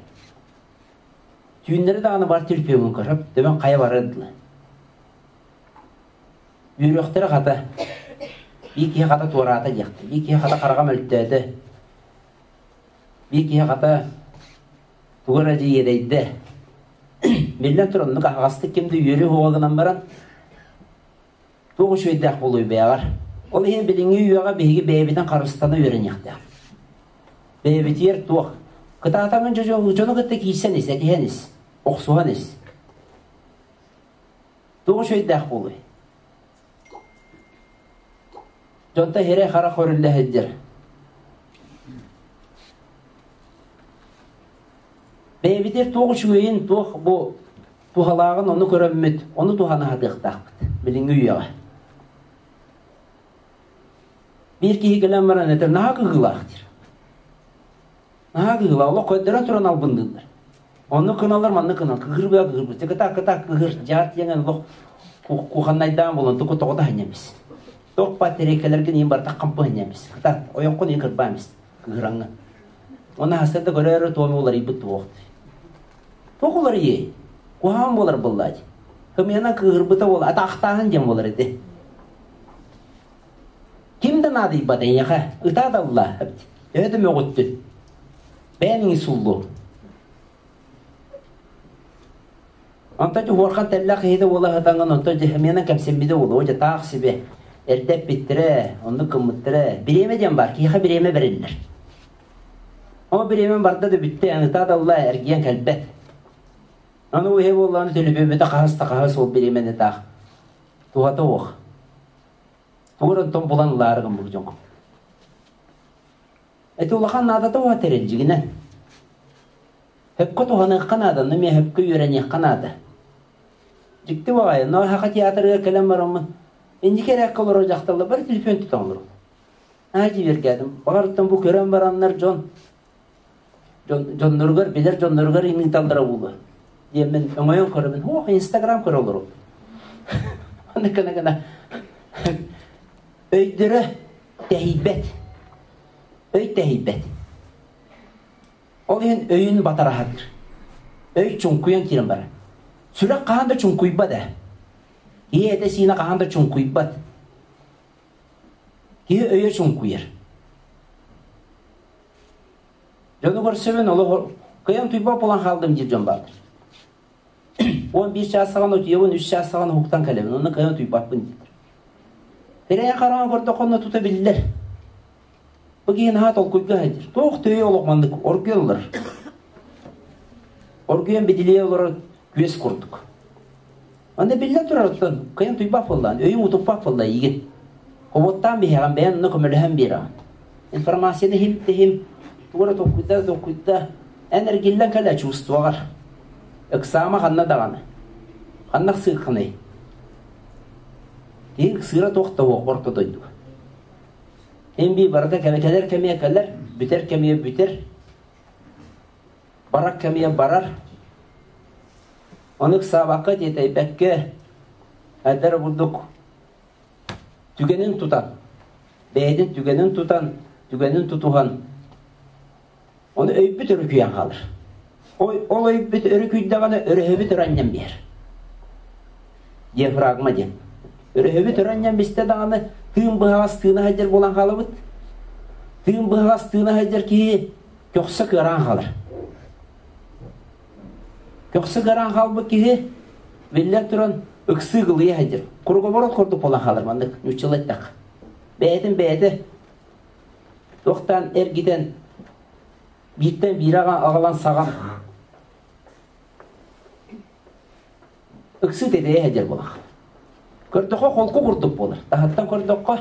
Түүннэри даҕаны бар телефоҥҥун көрөп, төбөҥ хайа барар дылы. Үөрүөхтэрэ хата. Биир киһи хата туораата диэхтэр. Биир киһи хата хараҕа мөлтөөтө. Биир киһи хата тугу эрэ дьиэрэйдэ. Биллэн турар, оннук аһаҕастык ким да үөрүү уоҕа гынан баран, туох үчүгэйдээх буолуой бэйэҕэр. Ол иһин билиҥҥи үйэҕэ биһиги бэйэбитин харыстана үөрэниэхтээх. Бэйэбитигэр туох? Кытаатаҥын дьону кытта киирсэн ис, этиһэн ис, охсуһан ис. Туох үчүгэйдээх буолуой? Дьонто сирэй-харах көрүллэ сылдьар. Бэйэбитигэр туох үчүгэйин, туох бу туһалааҕын ону көрөммүт, ону туһана сатыахтаахпыт билиҥҥи үйэҕэ. Биир киһи кэлэн баран этэр, наһаа кыһыылаах диир. Наһаа кыһыылаах, олох көрдөрөн туран албынныыллар. Оннук гыналлар, маннык гыналлар, кыһыр быа кыһырбыт. Кытаак кытаак кыһыр, дьаат диэн олох кухоннайдаан буолан туку тоҕо да ханньамис. Туох батарейкаларгын иин барта хампы ханньамис. Кытаат, ойоххун иин кырбаамис кыһыраҥҥа. Оны хастарда көрөөрү туону уларыйбыт туох. Туох уларыйыы? Куһаҕан буолар буоллаати. Хымыйанан кыыһырбыта буол, атаахтааһын диэн буолар ити. Ким да наадыйбат эйиэхэ, ытаа да ылла, төһө да мөҕүттүн. Бэйэниҥ суллу. Онтон дьэ уорхан тэллэх киһитэ буола сытаҥҥын, онтон дьэ химиянан кэмсиммитэ буолуо, дьэ таах сибэ. Эрдэ эппиттэрэ, оннук гыммыттара. Бириэмэ диэн баар, киһиэхэ бириэмэ бэриллэр. Ол бириэмэм барда да бүттэ, ытаа да ылла, эргийэн кэлбэт. Аны уһэ буоллаҕына төлөпүөммүтэ хаһыс да хаһыс ол бириэмэни таах. Туһата уох. Тугу эрэ онтон булан ылаары гыммыт дьон. Эти улахан наадата уһа тэрилдьигинэн. Хөпкө туһаныахха наада, онно эмиэ хөпкө үөрэниэххэ наада. Дьикти баҕайы, но саха театрыгар кэлэн бараммын, инники эрээккэ олорор дьахталлар бары телефон тутан олороллор. Аа дьиибэргээдим. Баҕар бу көрөн бараннар дьон дьонноругар, билэр дьонноругар ыҥыыталлара буолуо диэммин өҥөйөн көрөбүн. Ох, Инстаграм көрө олоробун. Аны гына-гына өйдөрө тэһийбэт. Өй тэһийбэт. Ол иһин өйүн батараһатыр. Өй чуҥкуйан киирэн барар. Сүрэх хаһан да чуҥкуйбат ээ. Киһи этэ-сиинэ хаһан да чуҥкуйбат. Киһи өйө чуҥкуйар. Дьону көрсөбүн олох кыайан туйбат буолан хаалдым диир дьон бааллар. 11 чаас саҕана утуйабын, 3 чаас саҕана уһуктан кэлэбин, онно кыайан утуйбаппын дииллэр. Тирэйэн хараҕын көрдөххө тута биллэр. Бу киһи наһаа толкуйга сылдьар. Туох төйө олох маннык оргуйан олорор. Оргуйан бидилийэ олорор күөс курдук. Онно биллэн турарыттан кыайан туйбат буоллаан, өйүн утуппат буолла игин. Хобуоттаан биһэҕин бэйэн онно көмөлөһөн биэрэҕин. Информацияны иһим тиһим, тугу эрэ толкуйда толкуйда, эн эргиллэн кэлэ чувствоҕар. Ыксаама ханна даҕаны. Ханна ыксыырхыный? Киһи ыксыыра туох да суох орто дойдуга. Эн бии барыта кэлэр кэмиэ кэлэр, бүтэр кэмиэ бүтэр, барар кэмиэ барар. Ону ыксаабакка, тиэтэйбэккэ, Айдар курдук түгэнин тутан, бэйэтин түгэнин тутан, түгэнин тутуһан, ону өйбүт өрүкүйэн хаалар. Ол өйбүт өрүкүйдэҕинэ өрөһөбүт ыранньан биэр. Диафрагма диэн. Өрөһөбүт ыранньан бистэ даҕаны тыын быһаҕас тыына сылдьар буолан хаалабыт. Тыын быһаҕас тыына сылдьар киһи көхсө кыараан хаалар. Көхсө кыараан хаалбыт киһи биллэн туран ыксыы кылыйа сылдьар. Круговорот курдук буолан хаалар маннык нууччалыы эттэххэ. Бэйэтин бэйэтэ туохтаан эргитэн бииртэн биир аҕалан саҕан ыксыы тэтэйэ сылдьар буолар. Көрдөххө холку курдук буолар. Таһыттан көрдөххө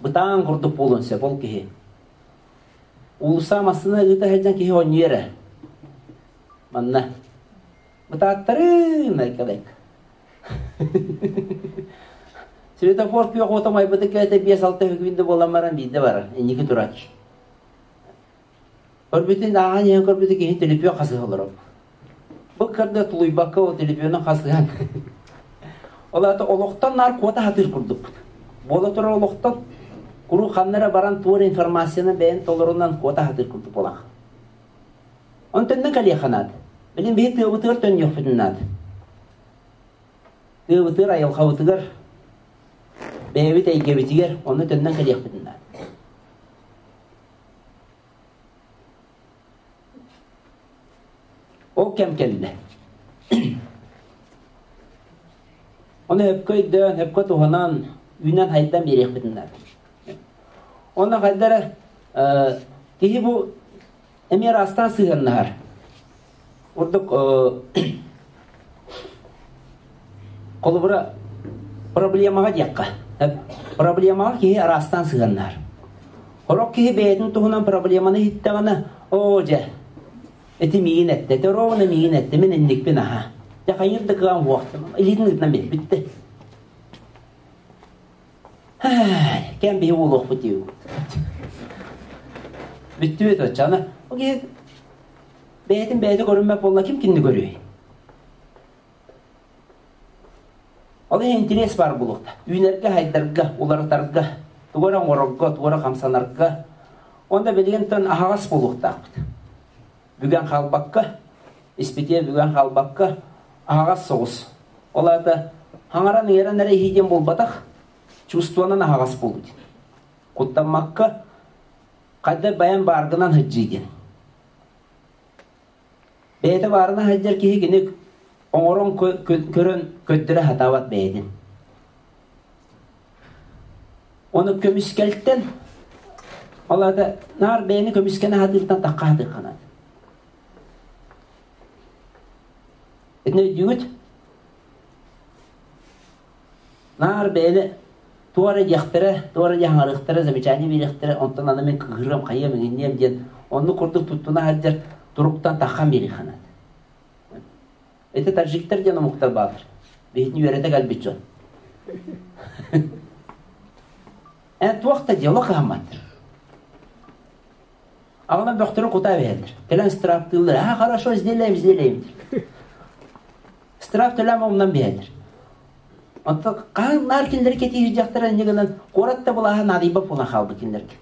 бытаан курдук буолуон сөп ол киһи. Уулусса массыына ыыта сылдьан киһи оонньуйар эрэ. Манна бытааттарын айкалайк. Светофор күөх уота майбыты кэлэтэ 5-6 үһүгүндэ буолан баран биирдэ барар, инники турар. Көрбүтүн ааһан иһэн көрбүтү киһи төлөпүөн хасыһа олорор. Бу кырда тулуйбакка ол төлөпүөнүн хасыһан. Ол аата олохтон наар куота сатыыр курдукпут. Буола турар олохтон куруук ханна эрэ баран туор информацияны бэйэн толорунан куота сатыыр курдук буолаах. Онтон кэлиэххэ наада. Билин биһи тыабытыгар төннүөхпүтүн наада. Тыабытыгар, айылҕабытыгар, бэйэбит эйгэбитигэр онно төннөн кэлиэхпитин наада. Ол кэм кэллэ. Ону өпкө өйдөөн, өпкө туһанан, үүнэн-хайдан биэриэхпитин наада. Онно хайдара киһи бу эмиэ араастаан сыһыаннаһар. Ордук холобура проблемаҕа диэххэ. Проблемаҕа киһи араастаан сыһыаннаһар. Сорох киһи бэйэтин туһунан проблеманы иһиттэҕинэ, оо дьэ, ити миигин эттэ, ити ровно миигин эттэ, мин инникпин аһа. Дьэ хайыыр да кыаҕым суох, илиитин ыытынан биэрбиттэ. Кэм биһи буолуохпут диэбит. Бүттүбүт оччоҕуна. Ол киһи бэйэтин бэйэтэ көрүммэт буолла, ким кинини көрүөй? Ол иһин интэриэс баар буолуохта. Үүнэргэ, хайдарга, уларытарга, тугу эрэ оҥорорго, тугу эрэ хамсанарга. Онно билигин тон аһаҕас буолуохтаахпыт. Бүгэн хаалбакка, испитиэ бүгэн хаалбакка, аһаҕас соҕус. Ол аата хаҥаран ыйаран эрэ иһии диэн буолбатах, чувствонан аһаҕас буолуу диэн. Куттаммакка, хайда бэйэм бааргынан сылдьыы диэн. Бэйэтэ баарына сылдьар киһи кини оҥорон көрөн көрдөрө сатаабат бэйэтин. Ону көмүскэлтэн, ол аата наар бэйэни көмүскэнэ сатыыртан тахха сатыахха Итини өйдүүгүт? Наар бэйэни туох эрэ диэхтэрэ, туох эрэ диэхтэрэ, замечание биэриэхтэрэ, онтон аны мин кыыһырыам, хайыам, иҥинниэм диэн оннук курдук туттуна сылдьар туруктан таххан биэриэххэ наада. Ити таджиктар диэн омуктар бааллар. Биһитини үөрэтэ кэлбит дьон. Эн туох да дело кыһамматтар. Аҕалан бөхтөрү кутаа биһэллэр. Кэлэн штрафтыыллар. А, хорошо, сделаем, сделаем. Штраф төлөм умнан биһэллэр. Онтон хаһан наар кинилэри кэтиир дьахтар инньэ гынан куорат да былааһа наадыйбат буолан хаалбыт кинилэргэ.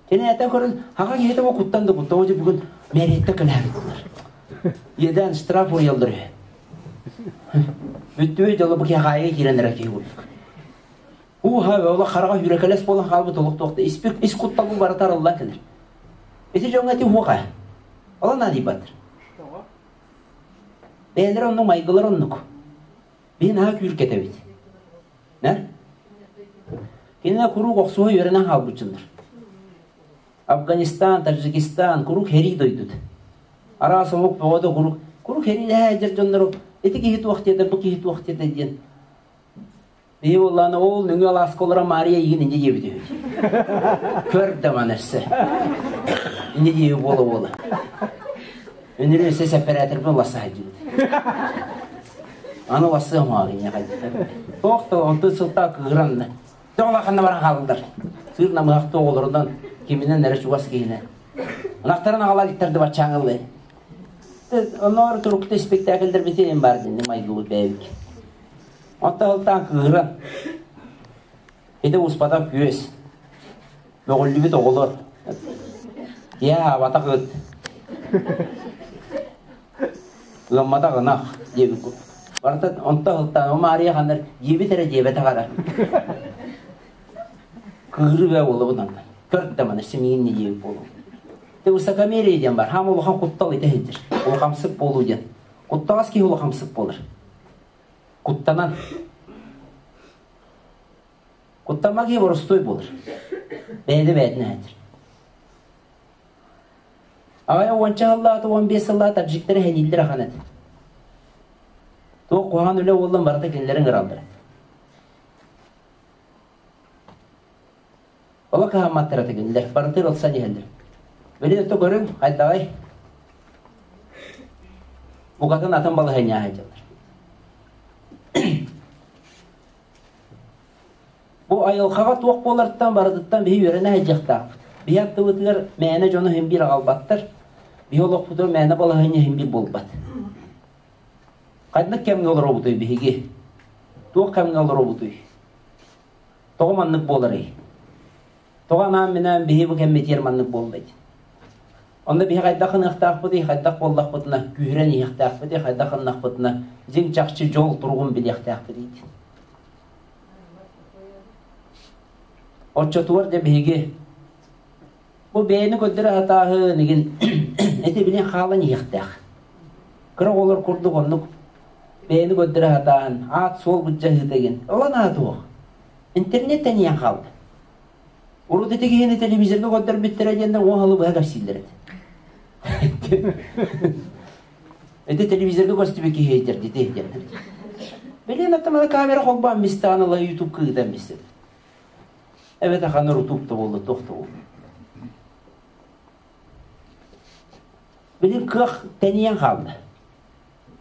Кини этэ көрөн, хаҕа киһитэ бу куттан да куттан, ол бүгүн мэрияттан кэлээбит Иэдээн штраф уруйаллар үһү. Бүттүбүт дьоло бу киһи хаайыга киирэн эрэ киһи курдук. Ууха олох хараҕа хүрекэлэс буолан хаалбыт олох туохта испик ис кутталбын барыта арыллан кэлэр. Ити дьоҥҥо ити уоха. Ол наадыйбаттар. Бэйэлэрэ оннук майгылар оннук. Биһи наһаа күүркэтэбит. Нэ? Кинилэр куруук охсуһа үөрэнэн хаалбыт дьоннор. Афганистан, Таджикистан куруук һэрии дойдута. Араас омук бөҕөтө куруук куруук һэриилэһэ сылдьар дьоннору ити киһи туох диэтэ, бу киһи туох диэтэ диэн Биһи буоллаҕына ол нөҥүө алааска олорон Маарыйа эйигин инньэ диэбит үһү. Көр да маны өссө. Инньэ диэби буола-буола. Үнүрү өссө сэппэрээтэрбин уласса сылдьыбыт. Аны улассыам оҕо инньэ хайдах. Туох да онтон сылтаа кыыран да. Тоҕо ханна баран хааллылар. Сыыр намыһахты оҕолорунан киминэн эрэ чугас киһинэн. Ынахтарын аҕалар иттэрди баччааҥыллай. Онноор турукта испиктээкилдэрбитин баар динни майгыбыт бэйэбит. Онтон ылтаан кыыһыран, ити успатах күөс, мөҕүллүбүт оҕолор, киһи аһаабатах ыт, ыамматах ынах диэбит курдук. Барыта онтон ылтаан, о Маарыйа ханна диэбит эрэ диэбэтэх эрэ. Кыырыы бээ буолабын онно. Көр да маны симиин диэбит буолуом. Те высокомерие диэн бар. Хаам улахан куттал ити сылдьар. Улахамсык буолуу диэн. Куттаҕас киһи улахамсык буолар. Куттанан. Куттамма киһи боростуой буолар. Бэйэтэ бэйэтин эһэтир. Аҕай уонча сыллаата, 15 сыллаата таджиктары эһэнииллэр ахан этэ. Туох куһаҕан үлэ буоллун барыта кинилэри ыҥыраллар. Ола кыһамматтара тигиннилэр, барытын ылсан иһэллэр. Били өттө көрүҥ, хайдаҕай? Букатын атын балаһыанньа сылдьаллар. Бу айылҕаҕа туох буолартан барытыттан биһи үөрэнэ сылдьыахтаахпыт. Биһи аттыбытыгар мээнэ дьону иһин биир аҕалбаттар. Биһи олохпутугар мээнэ балаһыанньа иһин биир буолбат. Ханнык кэмҥэ олоробутуй биһиги? Туох кэмҥэ олоробутуй? Тоҕо маннык буоларый? Тоҕо анаан-минээн биһи бу кэммитигэр маннык буоллай? Онно биһи хайдах гыныахтаахпытый, хайдах буоллахпытына күүһүрэн иһиэхтээхпитий, хайдах гыннахпытына дьиҥ чахчы дьол туругун билиэхтээхпитий? Оччотугар дьэ биһиги бу бэйэни көрдөрө сатааһын игин эти билин хаалан иһиэхтээх. Кыра оҕолор курдук оннук бэйэни көрдөрө сатааһын, аат-суол былдьаһыыта игин ылан аатуох. Интернет тэнийэн хаалда. Урут ити киһини телевизорга көрдөрбүттэрэ диэннэр уон сылы быһа кэпсииллэр этэ. Ити телевизорга көстүбүт киһи этэр дити диэн. Билин аттамана камера холбоон мистаан ыла ютуб кыытан мистет. Эбэтэ ханна рутуб да буолла, туох да буолла. Билин кыах тэнийэн хаалла.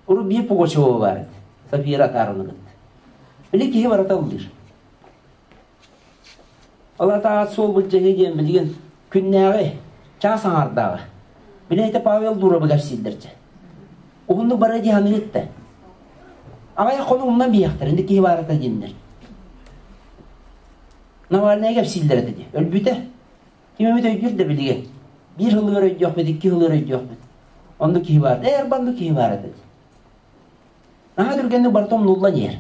Урут биир Пугачева баар этэ. София Атаровна кытта. Били киһи барыта ыллыыр. Ол атаҕат суол былдьаһыы диэн билигин күннээҕи, чаас аҥаардааҕы. Били этэ Павел Дуровы кэпсииллэр дьэ. Уһуннук бара дии саныыр да. Аҕай хону умнан биһиэхтэр, инде киһи баарата диэннэр. Навальнайга кэпсииллэр этэ дии. Өлбүтэ. Ким эмит өйдүүр да билигин. Биир сылыгар өйдүөхпүт, икки сылыгар өйдүөхпүт. Оннук киһи баар. Ээ, арбаннык киһи баар этэ. Наһаа түргэнник барыта умнуллан иһэр.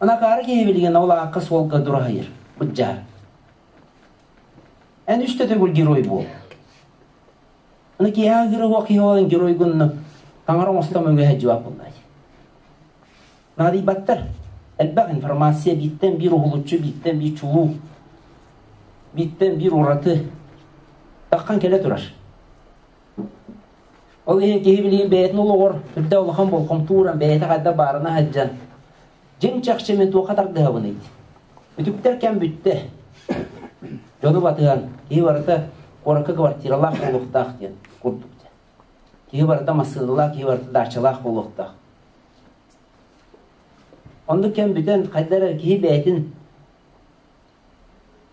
Анакаары киһи билигин ол аакка суолга дураһыйар, быдьаар. Эн үстэ төгүл герой буол. Аны киэһэ герой киһи буолан геройгун таҥара оҥостон мөҥүһэ дьуап буоллаай. Наадыйбаттар. Элбэх информация бииртэн биир уһулуччу, бииртэн биир чулуу, бииртэн биир ураты таххан кэлэ турар. Ол иһин киһи билигин бэйэтин олоҕор үрдэ улахан болҕомто ууран бэйэтэ хайдах баарына сылдьан дьиҥ чахчы мин туохха тардыһабыный? Үтүктэр кэм бүттэ. Дьону батыһан киһи барыта куоракка квартиралаах буолуохтаах диэн курдук. Киһи барыта массыыналаах, киһи барыта даачалаах буолуохтаах. Оннук кэм бүтэн, хайда эрэ киһи бэйэтин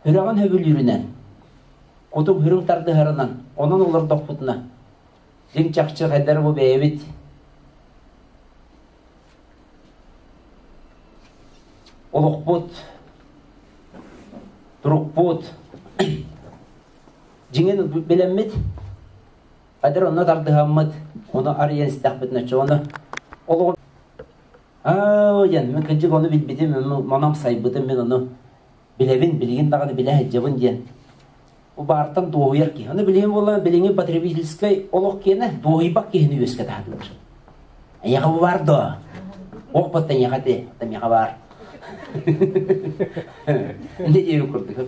сүрэҕин сөбүлүүрүнэн, кутум сүрүн тардыһарынан, онон олордохпутуна, дьиҥ чахчы хайда эрэ бу бэйэбит олохпут, турукпут дьиҥин билэммит Адыр онно тардыһаммыт, ону арыйан истэхпитинэ оччоҕуна олоҕу аа диэн мин кырдьык ону билбитим, манам сайбытым, мин ону билэбин, билигин даҕаны билэ сылдьабын диэн бу баартан дуоһуйар киһи. Ону билигин буолла билиҥҥи потребительскай олох киэнэ дуоһуйбат киһини үөскэ таһатылар. Эйиэхэ бу баар дуо? Ох бат эйиэхэ ти, миэхэ баар. Инде диэби курдук.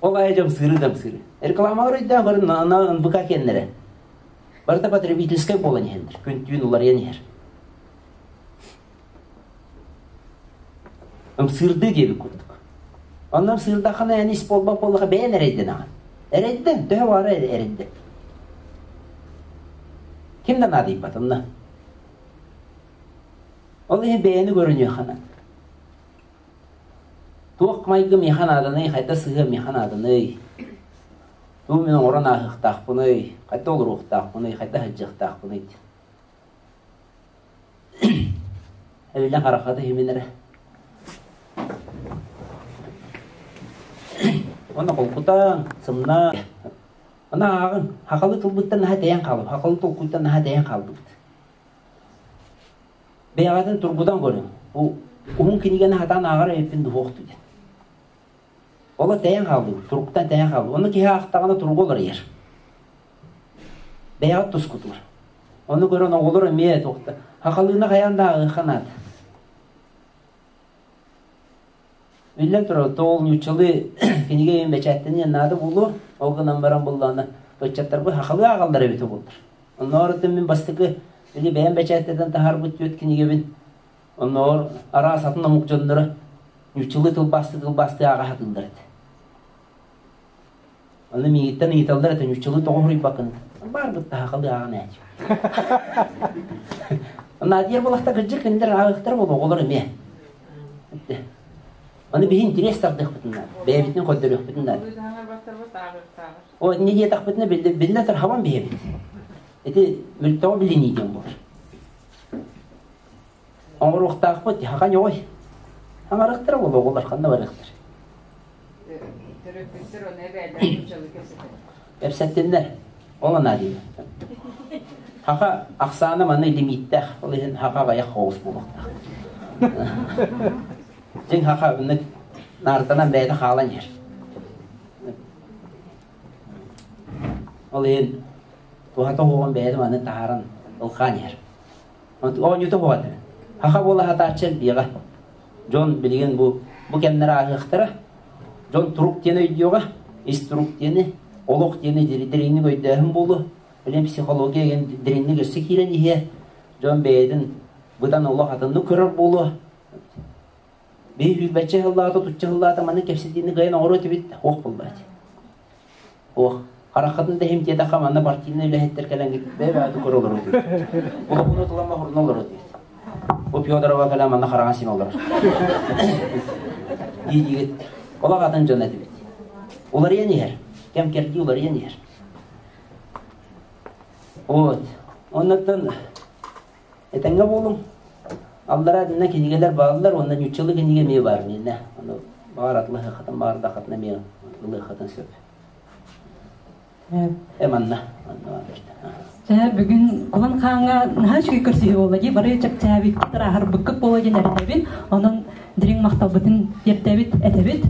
Ол аайы дьамсыыры дьамсыыры. Рекламалар өйдөөн көрүн ана НБК киэннэрэ. Барыта потребительскай буолан иһэллэр. Күн-түүн уларыйан иһэр. Ымсыырдыы диэбит курдук. Онно ымсыырдаххына эн ис буолбат буоллаха бэйэн эрэйдэнэҕин. Эрэйдэн, төһө баара эрэйдэн. Ким да наадыйбат онно. Ол иһин бэйэни көрүнүөххэ Туох майгы миэхэ нааданый, хайда сыһыа миэхэ нааданый? Тугу мин оҥорон ааһыахтаахпыный, хайда олоруохтаахпыный, хайда сылдьыахтаахпыный? Эбиллэн хараххата иһимин эрэ. Уонна холкутаҥ, сымнаа. Аны ааҕыҥ, хахалы тылбыттан наһаа тэйэн хаалып, хахалы толкуйтан наһаа тэйэн хаалбыт. Бэйэҕитин тургутан көрүҥ. Бу уһун кинигэни хатаан ааҕар эбиппин дуһуохту диэн. Ола тэйэн хаалдыбыт, туруктан тэйэн хаалдыбыт. Ону киһи аахтаҕына туруга уларыйар. Бэйэҕит тускутугар. Ону көрөн оҕолор эмиэ туохта хахалыына хайаан да ааҕыахха наада. Биллэн турар, тоол нууччалыы кинигэ иһин бэчээттэниэн наада буолуо. Ол гынан баран буллаҕына, ыччаттарбыт хахалыы ааҕаллар эбитэ буоллар. Оннооҕор мин бастакы били бэйэм бэчээттэтэн таһаарбыт түөрт кинигэбин оннооҕор араас атын омук дьонноро нууччалыы тылбаастыы тылбаастыы ааҕа сатыыллар этэ. Аны миигиттэн ыйыталлар этэ, нууччалыы тоҕо суруйбаккын? Баарбыт таһахалыы ааҕан ээчи. Надия буолахта кырдьык кинилэр ааҕыахтара буолуо, оҕолор эмиэ. Аны биһи интириэс тардыахпытын наада, бэйэбитин көрдөрүөхпүтүн наада. О, не диэтэхпитинэ биллэ тархабан биһэбит. Ити мөлтөҕү билинии диэн буолар. Оҥоруохтаахпыт хаха ньоҕой. Аҥарыахтара буолуо оҕолор ханна барыахтар. Төрөппүттэр ону эбээлэр нууччалыы кэпсэтэллэр. Кэпсэттиннэр. Ол анаа диибин. Хаха ахсаана манна лимииттээх. Ол иһин хаха аҕыйах хоҕус буолуохтаах. Дьиҥ хаха ыннык наартанан бэйэтэ хаалан иһэр. Ол иһин туһата оһоҕун бэйэтэ манны таһааран ылхаан иһэр. Оонньуута суох этэ. Саха буола сатааччы элбиэҕэ. Дьон билигин бу бу кэмнэр ааһыахтара. Дьон турук диэн өйдүөҕэ, ис турук диэни, олох диэни дириҥник өйдөөһүн буолуо. Билигин психология диэн дириҥник өссө киирэн иһиэ. Дьон бэйэтин быдан олох атыннык көрөр буолуо. Биһи сүүрбэччэ сыллаата, тучча сыллаата маны кэпсэтиини кыайан оҥоруо этибит, суох буолла ити. Ох, хараххытын да иһимтиэтэххэ манна партийнай үлэһиттэр кэлэн бэйэ-бэйэ көрө олоруо диэбит. Улаханы тылама хурна олоруо диэбит. Бу Федорова кэлэн манна хараҥа син олорор. Дии-диигит. Олох атын дьон этибит. Уларыйан иһэр. Кэм кэрдии уларыйан иһэр. Вот. Оннуттан этэҥҥэ буолуҥ. Аллараа динна кинигэлэр бааллар уонна ньуччалыы кинигэ эмиэ баар миэнэ. Ону баҕар атылаһыаххытын баҕар да хатына эмиэ ылыаххытын сөп. Э манна манна Чэ, бүгүн Кулан Хааҥҥа наһаа үчүгэй көрсүһүү буолла дии. Бары чэпчээбиккит, ырааһырбыккыт буолуо диэн эрэнэбин. Онон дириҥ махталбытын тиэрдэбит, этэбит.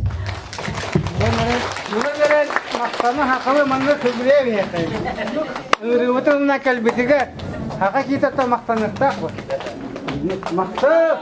Була берен махтаны хакалы манна сөбүлээ биһиэхэ. Ыҥырыыбытын ылына кэлбитигэр хака киитаттан махтаныахтаах бу. Махтал!